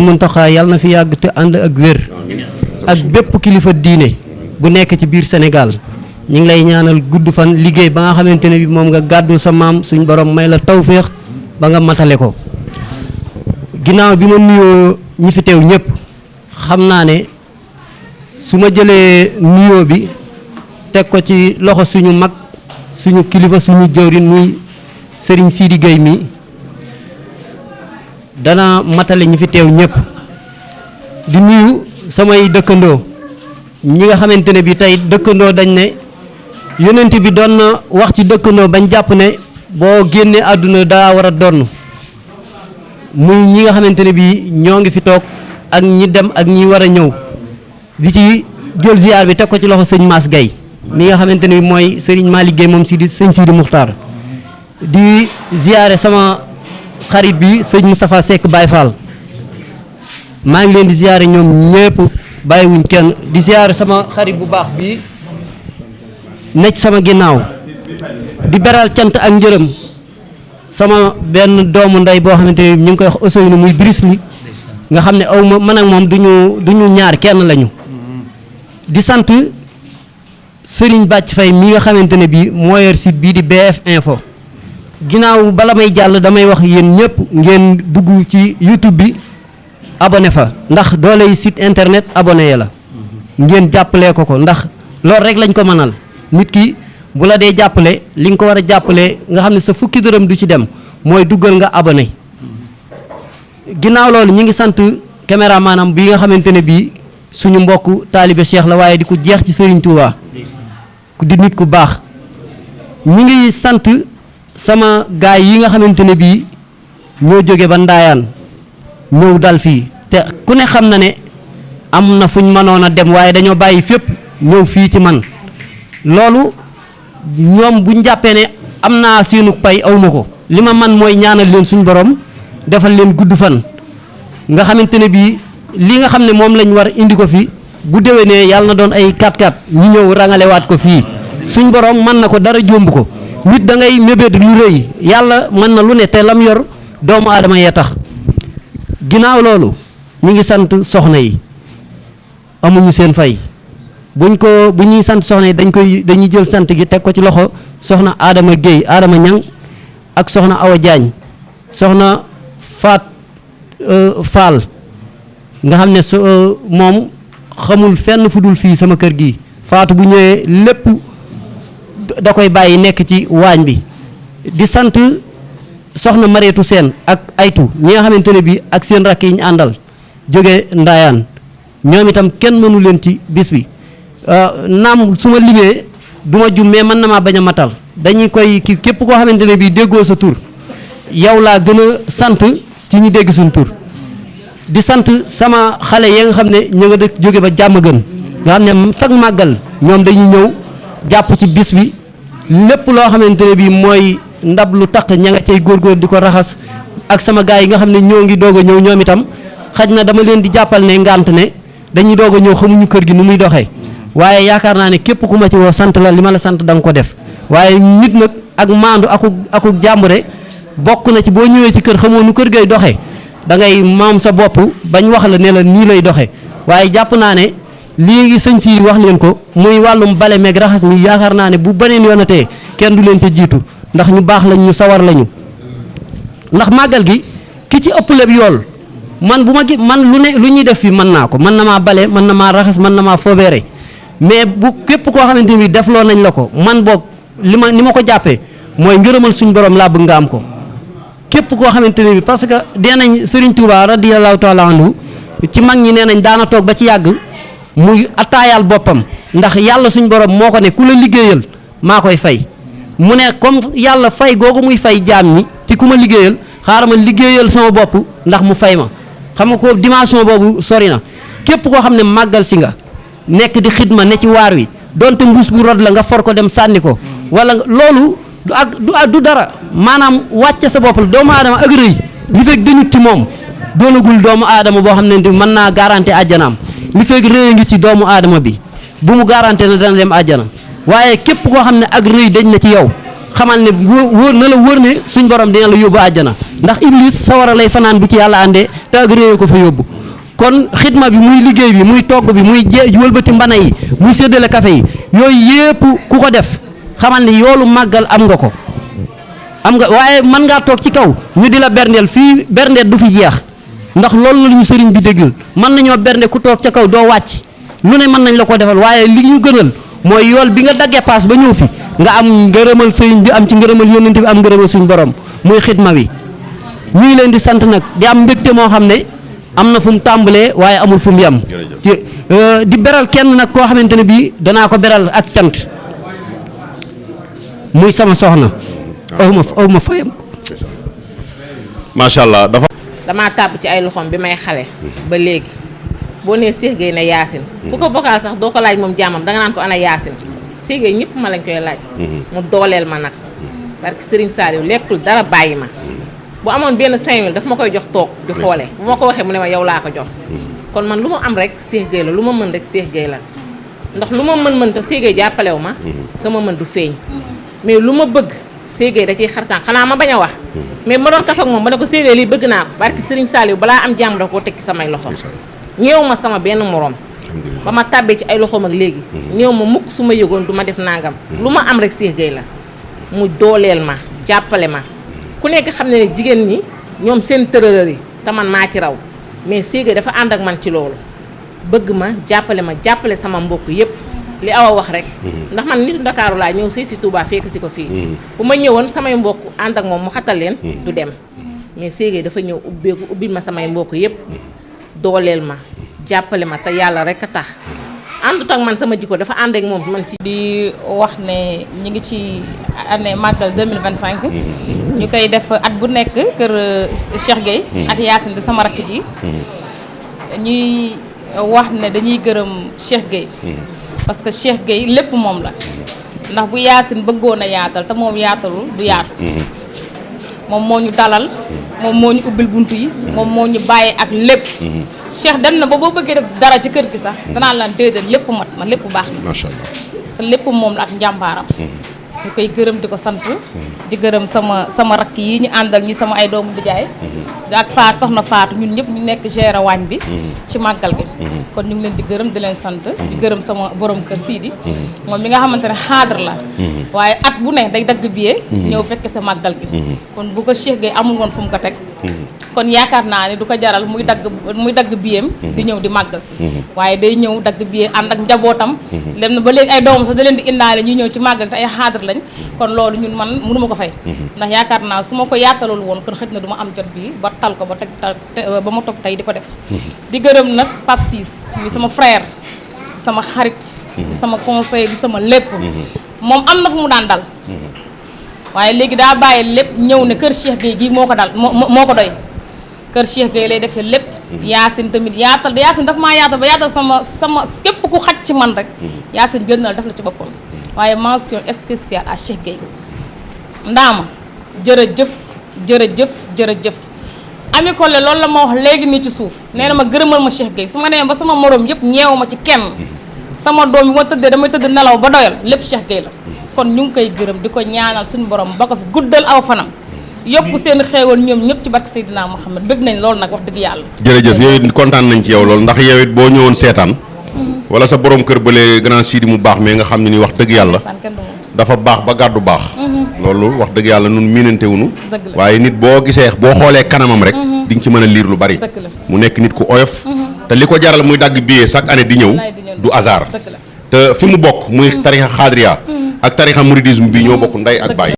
Muntaxa yàlla na fi yàgg te ànd ak wér ak bépp kilifa diine bu nekk ci biir Sénégal ñu ngi lay ñaanal gudd fan liggéey ba nga xamante ne bi moom nga gàddul sa maam suñ borom may la tawféex ba nga matale ko. ginnaaw bi ma nuyoo ñi fi teew ñëpp xam naa ne su ma jëlee nuyoo bi teg ko ci loxo suñu mag suñu kilifa suñu jëwriñ muy Serigne Sidi Gueye mi dana matale ñi fi teew ñëpp di nuyu samay dëkkandoo ñi nga xamante ne bi tey dëkkandoo dañ ne yonent bi doon na wax ci dëkkandoo bañ jàpp ne boo génnee àdduna daa war a donn muy ñi nga xamante ne bi ñoo ngi fi toog ak ñi dem ak ñi war a ñëw di ci jël ziar bi teg ko ci loxo sëñ Mass Gueye mi nga xamante ne bi mooy Serigne Malick Gueye moom sëñ Sidi Muxtaar di ziare sama xarit bi sëñ Moustapha Seck Baye Fall maa ngi leen di ziare ñoom ñëpp bàyyiwuñ kenn di ziare sama xarit bu baax bi nekk sama ginnaaw di beral cant ak njërëm sama benn doomu ndey boo xamante ne ñu ngi koy wax Ousseynou muy Brisli nga xam ne aw ma man ak moom duñu ñaar kenn lañu di sant Serigne Bàcc Fay mi nga xamante ne bii moo yor site bii di BF Info ginnaaw bala may jàll damay wax yéen ñëpp ngeen dugg ci YouTube bi abonné fa ndax dooley site internet abonné ya la ngeen jàppalee ko ndax loolu rek lañ ko mënal nit ki bu la dee jàppale li nga ko war a jàppale nga xam ne sa fukki dërëm du ci dem mooy duggal nga abonné ginnaaw loolu ñi ngi sant caméra maanaam bi nga xamante ne bii suñu mbokk taalibe Cheikh la waaye di ko jeex ci Serigne Touba di nit ku baax ñi ngi sant sama gaay yi nga xamante ne bii ñoo jóge ba Ndaayaan ñëw dal fii te ku ne xam na ne am na fuñ mënoon a dem waaye dañoo bàyyi fépp ñëw fii ci man loolu ñoom buñ jàppee ne am naa seenu pay awma ko li ma man mooy ñaanal leen suñ borom defal leen gudd fan nga xamante ne bii li nga xam ne moom lañ war indi ko fi bu déwénee yàlla na doon ay 4x4 ñu ñëw rangalewaat ko fii suñ borom mën na ko dara jómb ko nit da ngay mébét lu rëy yàlla mën na lu ne te lam yor doomu aadama yee tax ginnaaw loolu ñu ngi sant soxna yi amuñu seen fay bu ñuy sant soxna yi dañuy jël sant gi teg ko ci loxo soxna Adama Gueye Adama Ñang ak soxna Awa Diagne soxna Faat Fall nga xam ne moom xamul fenn fu dul fii sama kër gi Faatu bu ñëwee lépp da koy bàyyi nekk ci waañ bi di sant soxna Mareetu Seen ak Aytu ñi nga xamante ne bii ak seen rakk yi ñu àndal jóge Ndaayaan ñoom itam kenn mënu leen ci bis bi naam su ma limee du ma jum mais mën na maa bañ a matal dañuy koy ki képp koo xamante ne bii déggoo sa tur yow laa gën a sant ci ñu dégg suñ tur di sant sama xale yi nga xam ne ñu nga dëkk jóge ba jàmm gën nga xam ne sag màggal ñoom dañuy ñëw jàpp ci bis bi lépp loo xamante ne bii mooy ndab lu taq ña nga cay góorgóor di ko raxas ak sama gars yi nga xam ne ñoo ngi doog a ñëw ñoom itam xaj na dama leen di jàppal ne ngant ne dañuy doog a ñëw xamuñu kër gi nu muy doxee waaye yaakaar naa ne képp ku ma ci woo sant la li ma la sant da nga ko def waaye nit nag ak maandu akuk jàmbure bokk na ci boo ñëwee ci kër xamoo nu kër gay doxee da ngay maam sa bopp bañ wax la ne la nii lay doxee waaye jàpp naa ne lii ngi sëñ si wax leen ko muy wàllum bale meeg raxas mi yaakaar naa ne bu beneen yoonatee kenn du leen te jiitu ndax ñu baax lañ ñu sawar lañu ndax màggal gi ki ci ëpp lépp yool man bu ma gi man lu ñuy def fii mën naa ko mën na maa bale mën na maa raxas mën na maa fobeere mais bu képp koo xamante ni defloo nañ la ko man boog ni ma ko jàppee mooy ngërëmal suñ borom laa bëgg nga am ko képp koo xamante ne bi parce que dee nañ Serigne Touba radiyallahu taala anhu ci mag ñi nee nañ daana toog ba ci yàgg muy attaayaal boppam ndax yàlla suñ borom moo ko ne ku la liggéeyal maa koy fay mu ne comme yàlla fay googu muy fay jaam ñi ci ku ma liggéeyal xaaral ma liggéeyal sama bopp ndax mu fay ma xam nga ko dimension boobu sori na képp koo xam ne màggal si nga nekk di xidma ne ci waar wi donte mbuus bu rod la nga for ko dem sànni ko wala loolu du dara maanaam wàcce sa bopp la doomu aadama ak rëy li fekk dañu ci moom doonagul doomu aadama boo xam ne mën naa garanti àjjanaam li fekk rëy ngi ci doomu aadama bi bu mu garanti na dana dem àjjana waaye képp koo xam ne ak rëy dañ na ci yow xamal ne wóor na la wóor ne suñ borom dina la yóbbu àjjana ndax iblis sawara lay fanaan bu ci yàlla àndee te ak réew ko fa yóbbu. kon xidma bi muy liggéey bi muy togg bi muy wëlbati mbana yi muy séddale café yi yooyu yépp ku ko def xamal ne yoolu màggal am nga ko am nga waaye mën ngaa toog ci kaw ñu di la berndeel fii berndeel du fi jeex ndax loolu la ñu sëriñ bi déggal mën nañoo bernde ku toog ca kaw doo wàcc lu ne mën nañ la ko defal waaye li ñu gënal mooy yool bi nga daggee paas ba ñëw fi nga am ngërëmal sëriñ bi am ci ngërëmal yónnent bi am ngërëmal suñu borom muy xidma bi ñu ngi leen di sant nag di am mbégte moo xam ne am na fu mu tàmbalee waaye amul fu mu yem di beral kenn nag koo xamante ne bii danaa ko beral ak cant muy sama soxna aw ma fayam macha allah damaa tàbb ci ay loxoom bi may xale ba léegi boo nee Cheikh Gueye ne Yacine ku ko vocal sax doo ko laaj moom jaamam danga naan ko ana Yacine Cheikh Gueye ñëpp ma lañ koy laaj mu dooleel ma nag parce que Serigne Saliou lekkul dara bàyyi ma bu amoon benn 5000 daf ma koy jox toog di xoole bu ma ko waxee mu ne ma yow laa ko jox kon man lu ma am rek Cheikh Gueye la lu ma mën rek Cheikh Gueye la ndax lu ma mën te Cheikh Gueye jàppalewu ma sama mën du feeñ mais lu ma bëgg Cheikh Gueye da ciy xartaan xanaa ma bañ a wax mais ma doon kaf ak moom ba ne ko Cheikh Gueye lii bëgg naa ko barki Serigne Saliou balaa am jàmm da koo teg ci samay loxo ñëw ma sama benn morom ba ma tàbbee ci ay loxoom ak léegi ñëw ma mukk su ma yëgoon du ma def nangam lu ma am rek Cheikh Gueye la mu dooleel ma jàppale ma ku nekk xam ne ne jigéen ñi ñoom seen tërërër yi te man maa ci raw mais Cheikh Gueye dafa ànd ak man ci loolu bëgg ma jàppale sama mbokk yépp li Awa wax rek ndax man nitu Ndakaaru laa ñëw sëy si Touba fekk si ko fii bu ma ñëwoon samay mbokk ànd ak moom mu xatal leen du dem mais Cheikh Gueye dafa ñëw ubbil ma samay mbokk yépp dooleel ma jàppale ma te yàlla rek a tax àndut ak man sama jikko dafa ànd ak moom man ci di wax ne ñi ngi ci année màggal 2025 ñu koy def at bu nekk kër Cheikh Gueye ak Yacine di sama rakk ji ñuy wax ne dañuy gërëm Cheikh Gueye parce que Cheikh Gueye lépp moom la ndax bu Yacine bëggoon a yaatal te moom yaatalul du yaatu moom moo ñu dalal moom moo ñu ubbil buntu yi moom moo ñu bàyyi ak lépp Cheikh dem na ba boo bëggee def dara ci kër gi sax danaa la déedéet lépp mat na lépp baax na macha allah te lépp moom la ak njàmbaaram ñu koy gërëm di ko sant di gërëm sama rakk yi ñu àndal ñi sama ay doomu dijaay ak faar soxna Faatu ñun ñëpp ñu nekk gérer waañ bi ci màggal gi kon ñu ngi leen di gërëm di leen sant di gërëm sama borom kër Sidi moom mi nga xamante ne xaadar la waaye at bu ne day dagg billet ñëw fekk sa màggal gi kon bu ko Cheikh Gueye amul woon fu mu ko teg kon yaakaar naa ne du ko jaral muy dagg biyem di ñëw di màggal si waaye day ñëw dagg biye ànd ak njabootam dem na ba léegi ay doomam sax da leen di indaale ñuy ñëw ci màggal te ay xaadar lañ kon loolu ñun man mënu ma ko fay ndax yaakaar naa su ma ko yaatalul woon kon xëj na du ma am jot bi ba tal ko ba ma toog tey di ko def di gërëm nag Pape Ciss mi sama frère sama xarit di sama conseil di sama lépp moom am na fu mu daan dal waaye léegi daa bàyyi lépp ñëw ne kër Cheikh Gueye gii moo ko dal moo ko doy kër Cheikh Gueye lay defee lépp Yacine tamit Yacine daf maa yaatal ba yaatal sama képp ku xaj ci man rek Yacine jël na la def la ci boppam waaye mention spéciale à Cheikh Gueye ndaama jërëjëf Ami Collé loolu la ma wax léegi nii ci suuf nee na ma gërëmal ma Cheikh Gueye su ma demee ba sama morom yëpp ñeewu ma ci kenn sama doom yi ma tëddee damay tëdd nelaw ba doyal lépp Cheikh Gueye la kon ñu ngi koy gërëm di ko ñaanal suñu borom ba ko fi guddal aw fanam yokk seen xéewal ñoom ñëpp ci barke Seydina Muhammad bëgg nañ loolu nag wax dëgg yàlla jërëjëf yow it kontaan nañ ci yow loolu ndax yow it boo ñëwoon seetaan wala sa borom kër bële grand Sidi mu baax mais nga xam ne ni wax dëgg yàlla dafa baax ba gàddu baax loolu wax dëgg yàlla nun miinante wuñu waaye nit boo gisee boo xoolee kanamam rek di nga ci mën a liir lu bari mu nekk nit ku oyof te li ko jaral muy dagg billet chaque année di ñëw du hasard te fi mu bokk muy tarixa xaadriya ak tarixa mouridisme bi ñoo bokk ndey ak baay